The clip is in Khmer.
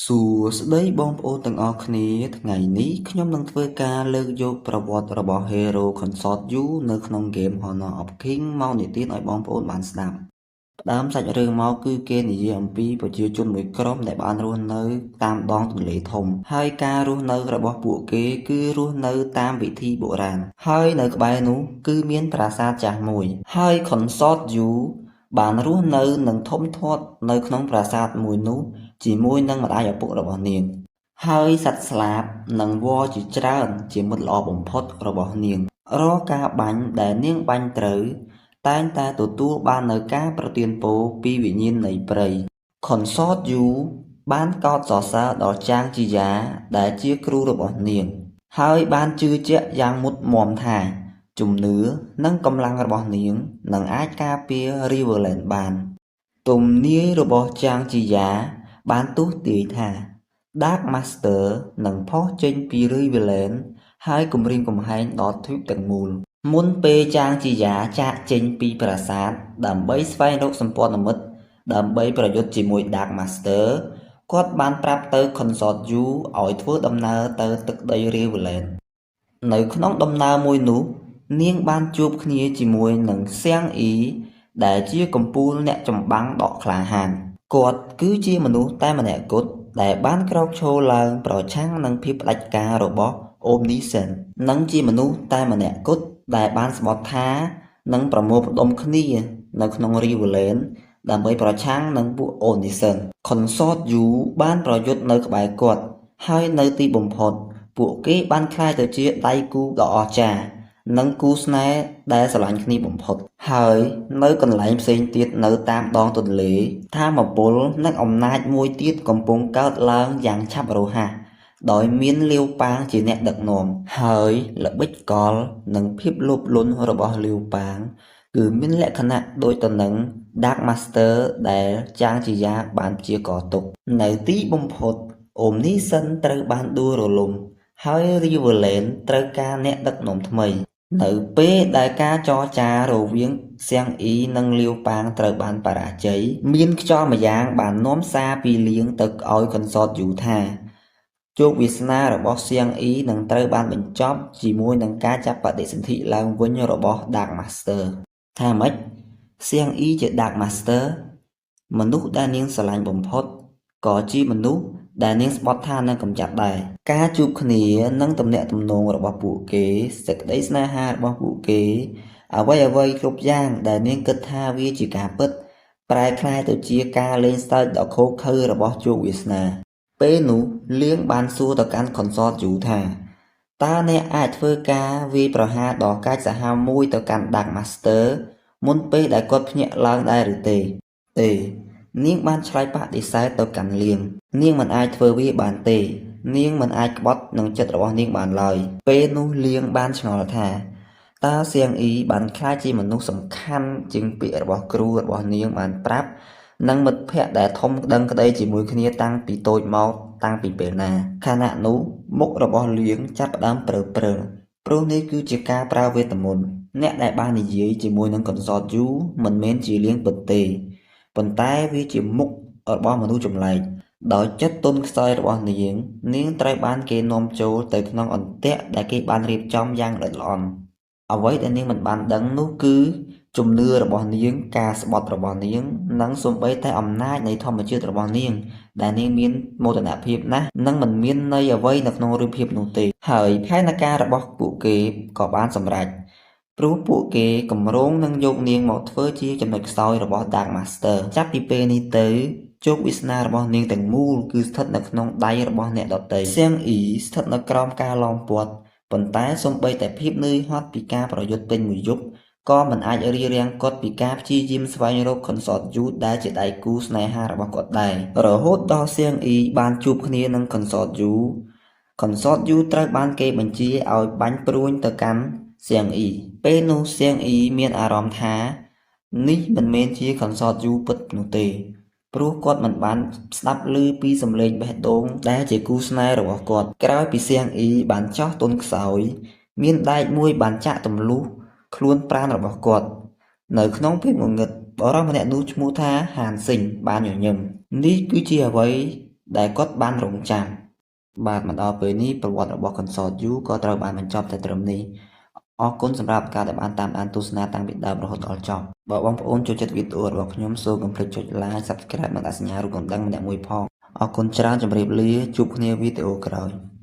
សួស្តីបងប្អូនទាំងអស់គ្នាថ្ងៃនេះខ្ញុំនឹងធ្វើការលើកយកប្រវត្តិរបស់ Hero Consort Yu នៅក្នុង Game Honor of King មកនិទានឲ្យបងប្អូនបានស្ដាប់ផ្ដើមសាច់រឿងមកគឺគេនិយាយអំពីប្រជាជនមួយក្រុមដែលបានរស់នៅតាមដងទន្លេធំហើយការរស់នៅរបស់ពួកគេគឺរស់នៅតាមវិធីបុរាណហើយនៅក្បែរនោះគឺមានប្រាសាទចាស់មួយហើយ Consort Yu បានរស់នៅនិងធំធាត់នៅក្នុងប្រាសាទមួយនោះជាមួយនឹងម្ដាយឪពុករបស់នាងហើយសត្វស្លាបនិងវល្លិជាច្រើនជាមិត្តល្អបំផុតរបស់នាងរាល់ការបាញ់ដែលនាងបាញ់ត្រូវតែងតែទទួលបាននូវការប្រទានពរពីវិញ្ញាណនៃព្រៃ Consort Yu បានកោតសរសើរដល់ចាងជីយ៉ាដែលជាគ្រូរបស់នាងហើយបានជឿជាក់យ៉ាងមុតមាំថាជំនឿនិងកម្លាំងរបស់នាងនឹងអាចការពារ Riverland បានទំនាយរបស់ចាងជីយ៉ាបានទស្សន៍ទាយថា Dark Master នឹងផុសចេញពី Riverland ហើយគំរាមកំហែងដល់ទ្វីបទាំងមូលមុនពេលចាងជីយ៉ាចាកចេញពីប្រាសាទដើម្បីស្វែងរកសម្ព័ន្ធមិត្តដើម្បីប្រយុទ្ធជាមួយ Dark Master គាត់បានប្រាប់ទៅ Consort Yu ឲ្យធ្វើដំណើរទៅទឹកដី Riverland នៅក្នុងដំណើរមួយនោះនាងបានជួបគ្នាជាមួយនឹងសៀងអ៊ីដែលជាកំពូលអ្នកចម្បាំងដ៏ក្លាហានគាត់គឺជាមនុស្សតែម្នាក់គត់ដែលបានក្រោកឈរឡើងប្រឆាំងនឹងភាពផ្ដាច់ការរបស់ Omniscient និងជាមនុស្សតែម្នាក់គត់ដែលបានស្បថថានឹងប្រមូលផ្ដុំគ្នានៅក្នុង Riverland ដើម្បីប្រឆាំងនឹងពួក Omniscient Consort Yu បានប្រយុទ្ធនៅក្បែរគាត់ហើយនៅទីបំផុតពួកគេបានក្លាយទៅជាដៃគូដ៏អស្ចារ្យនិងគូស្នេហ៍ដែលស្រឡាញ់គ្នាបំផុតហើយនៅកន្លែងផ្សេងទៀតនៅតាមដងទន្លេថាមពលនិងអំណាចមួយទៀតកំពុងកើតឡើងយ៉ាងឆាប់រហ័សដោយមានលាវប៉ាងជាអ្នកដឹកនាំហើយល្បិចកលនិងភាពលោភលន់របស់លាវប៉ាងគឺមានលក្ខណៈដូចទៅនឹង Dark Master ដែលចាងជីយ៉ាបានព្យាករណ៍ទុកនៅទីបំផុត Omniscient ត្រូវបានដួលរលំហើយ Riverland ត្រូវការអ្នកដឹកនាំថ្មីនៅពេលដែលការចរចារវាងសៀងអ៊ីនិងលាវប៉ាងត្រូវបានបរាជ័យមានខ្យល់ម្យ៉ាងបាននាំសារពីលៀងទៅឲ្យ Consort Yu ថាជោគវាសនារបស់សៀងអ៊ីនឹងត្រូវបានបញ្ចប់ជាមួយនឹងការចាប់បដិសន្ធិឡើងវិញរបស់ Dark Master ថាម៉េចសៀងអ៊ីជា Dark Master មនុស្សដែលនាងស្រឡាញ់បំផុតក៏ជាមនុស្សដែលនាងស្បថថានឹងកម្ចាត់ដែរការជួបគ្នានិងទំនាក់ទំនងរបស់ពួកគេសេចក្តីស្នេហារបស់ពួកគេអ្វីអ្វីគ្រប់យ៉ាងដែលនាងគិតថាវាជាការពិតប្រែក្លាយទៅជាការលេងសើចដ៏ឃោរឃៅរបស់ជោគវាសនាពេលនោះលៀងបានសួរទៅកាន់ Consort Yu ថាតើអ្នកអាចធ្វើការវាយប្រហារដ៏កាចសាហាវមួយទៅកាន់ Dark Master មុនពេលដែលគាត់ភ្ញាក់ឡើងដែរឬទេទេនាងបានឆ្លើយបដិសេធទៅកាន់លៀងនាងមិនអាចធ្វើវាបានទេនាងមិនអាចក្បត់នឹងចិត្តរបស់នាងបានឡើយពេលនោះលៀងបានឆ្ងល់ថាតើសៀងអ៊ីបានក្លាយជាមនុស្សសំខាន់ជាងពាក្យរបស់គ្រូរបស់នាងបានប្រាប់និងមិត្តភក្តិដែលធំដឹងក្តីជាមួយគ្នាតាំងពីតូចមកតាំងពីពេលណាខណៈនោះមុខរបស់លៀងចាប់ផ្ដើមព្រើលព្រើលព្រោះនេះគឺជាការប្រើវេទមន្តអ្នកដែលបាននិយាយជាមួយនឹង Consort Yu មិនមែនជាលៀងពិតទេប៉ុន្តែវាជាមុខរបស់មនុស្សចម្លែកដោយចិត្តទន់ខ្សោយរបស់នាងនាងត្រូវបានគេនាំចូលទៅក្នុងអន្ទាក់ដែលគេបានរៀបចំយ៉ាងល្អិតល្អន់អ្វីដែលនាងមិនបានដឹងនោះគឺជំនឿរបស់នាងការស្បថរបស់នាងនិងសូម្បីតែអំណាចនៃធម្មជាតិរបស់នាងដែលនាងមានមោទនភាពណាស់និងមិនមានន័យអ្វីនៅក្នុងរូបភាពនោះទេហើយផែនការរបស់ពួកគេក៏បានសម្រេចព្រោះពួកគេគម្រោងនឹងយកនាងមកធ្វើជាចំណុចខ្សោយរបស់ Dark Master ចាប់ពីពេលនេះទៅជោគវាសនារបស់នាងទាំងមូលគឺស្ថិតនៅក្នុងដៃរបស់អ្នកដទៃសៀងអ៊ីស្ថិតនៅក្រោមការឡោមព័ទ្ធប៉ុន្តែសូម្បីតែភាពនឿយហត់ពីការប្រយុទ្ធពេញមួយយប់ក៏មិនអាចរារាំងគាត់ពីការព្យាយាមស្វែងរក Consort Yu ដែលជាដៃគូស្នេហារបស់គាត់ដែររហូតដល់សៀងអ៊ីបានជួបគ្នានឹង Consort Yu Consort Yu ត្រូវបានគេបញ្ជាឲ្យបាញ់ព្រួញទៅកាន់សៀងអ៊ីពេលនោះសៀងអ៊ីមានអារម្មណ៍ថានេះមិនមែនជា Consort Yu ពិតនោះទេព្រោះគាត់មិនបានស្ដាប់ឮពីសំឡេងបេះដូងដែលជាគូស្នេហ៍របស់គាត់ក្រោយពីសៀងអ៊ីបានចោះទន់ខ្សោយមានដែកមួយបានចាក់ទម្លុះខ្លួនប្រាណរបស់គាត់នៅក្នុងភាពងងឹតបុរសម្នាក់នោះឈ្មោះថាហានស៊ីងបានញញឹមនេះគឺជាអ្វី ដែលគាត់បានរង់ចាំបាទមកដល់ពេលនេះប្រវត្តិរបស់ Consort Yu ក៏ត្រូវបានបញ្ចប់តែត្រឹមនេះអរគុណសម្រាប់ការដែលបានតាមដានទស្សនាតាំងពីដើមរហូតដល់ចប់បើបងប្អូនចូលចិត្តវីដេអូរបស់ខ្ញុំសូមកុំភ្លេចចុច Like Subscribe និងដាក់សញ្ញារូបកណ្ដឹងម្នាក់មួយផងអរគុណច្រើនជម្រាបលាជួបគ្នាវីដេអូក្រោយ។